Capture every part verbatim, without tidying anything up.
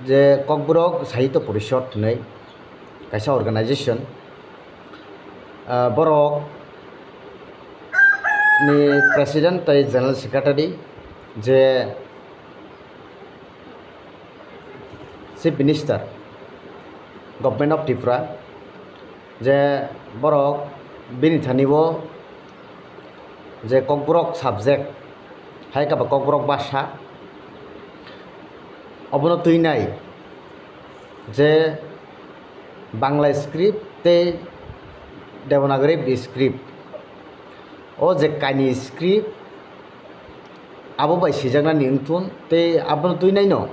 Je Kokborok Sahitya Porishod hinwi kaisa organization, ah, borok ni president tei general secretary, je Chief Minister, Government of Tripura, je borok bini thani o je Kokborok subject, hai khe ba Kokborok basa, obono twinai je Bangla script tei Devanagari script, o je kainwi script, abo bai swijaknani wngthun tei abono twinaino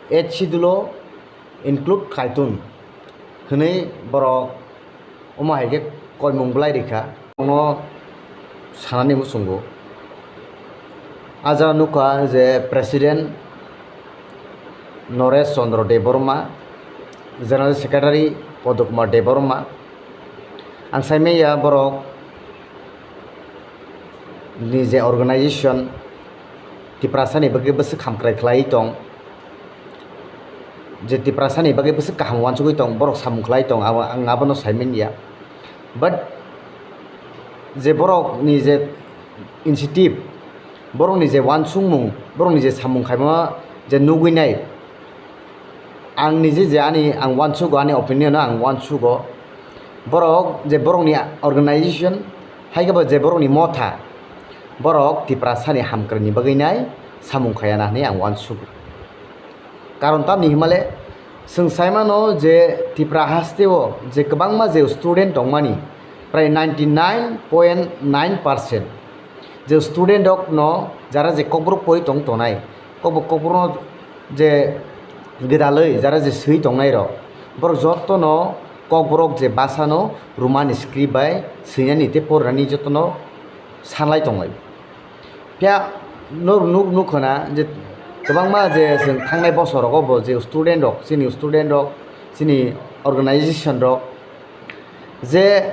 Eighth Schedule o include khaitun hwnwi borok omo hai khe koimung bwlai rikha. Omo sanani muchungo. Ah jaga nukha je President Noresh Chandra Debbarma, General Secretary Padma Kumar Debbarma. Ang saimanya borok ni je organization Tiprasani bagwi bwswk hamkrai khlai tong, je Tiprasani bagwi bwswk kaham uansugwi tong, borok samung khlai tong, abo, ang abono saimanya. But je borokni je initiative, borokni je uansukmung, borokni je samung khaima je nugwi nai, ang niji je ani ang uansugo, ani opinion o ang uansugo, borok je borokni organization, hai khe bo je borokni motha, borok Tiprasani hamkraini bagwi nai samung khaiya na hinwi ang uansugo. Karon tamni himale, chwng sai mano je Tipra haste o je kwbangma je student tongmani, prai ninety nine point nine percent je student rok no jara je Kokborok pori tong tonai, Kokborok, Kokborok no je gwdalwi jara je swi tongnai rok, borok joto no Kokborok je basa no Roman script bai swinani tei porinani joto no sanlai tonglai. Phiya nor nuk, nuk khna je kwbangma je chwng thangnai bosor rogo bo je student rok, chini student rok, chini organization rok je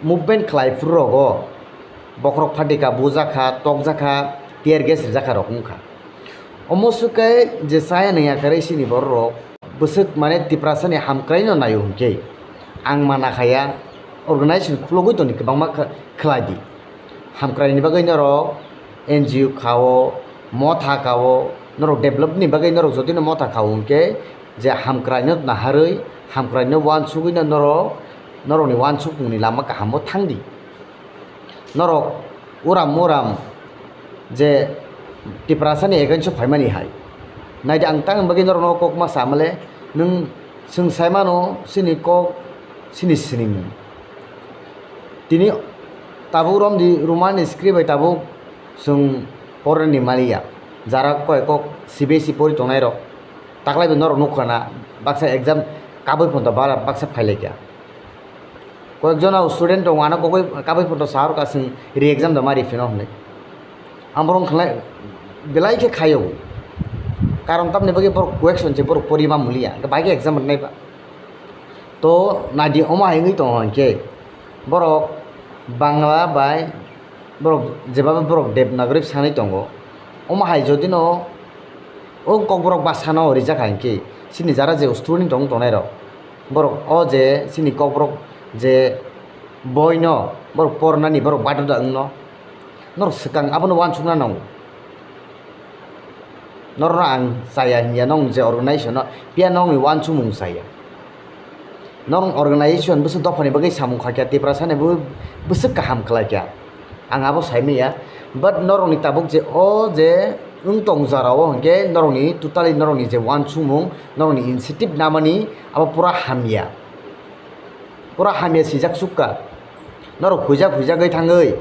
movement khlai phuru rogo bokhorok phatika bujakha, tokjakha, tear gas rijakha rok wngkha. Omo swkhe je chaya nangya kwrwi chini borok rok bwswk mane Tiprasani hamkraino naio hinkhe ang mana khaya, organization khulogwi tongni kwbangma kh-, khlai di. Hamkraini bagwi norok N G O kao, motha kao, norok developni bagwi norok jotino motha kao hinkhe je hamkraino naharwi, hamkraino uansugwino norok, norokni uansukmungni lama kahamo thangdi. Norok uram uram je Tiprasani against o phaimani hai. Naidi ang tang bagwi norokno kok ma samale, nwng chwng sai mano chini kok chini sinimung. Tini tabuk romdi Roman script bai tabuk chwng porani maliya. Jara koi kok C B S E pori tongnai rok. Taklai bai norok nukha na baksa exam kabui phonto bara baksa phailaikha. Koyekjona student rok ano kogwi kabui photo sahor ka chwng re-exam da ma riphino hwnwi. Ang borok khlai belai khe khaio. Karon tamni bagwi borok question se borok pori ma muliya. Hwnkhe bai khe exam rwnai ba. To naidi omo hai wngwi tongo hinkhe borok Bangla bai borok jeba borok Devanagari sanwi tongo. Omo hai jodi no o Kokborok basa no rijak hai hinkhe chini jara je student tong tongnai rok. Borok o je chini Kokborok je boino borok pornani borok badada wngno. Norok swkang abono uansukna nango. Norokno ang chaya hinya, nong je organization no, phiya nongni uansukmung chaya. Norok organization bwswk dophani bagwi samung khaikha, Tiprasani bo bwswk kaham khlaikha. Ang abo saimanya, but norokni tabuk je o je wng tong jora o hinkhe norokni totally norokni je uansukmung, norokni initiative namani abo pura hamya. Pura hamya swijak sukha. Norok huijak huijagwi thangwi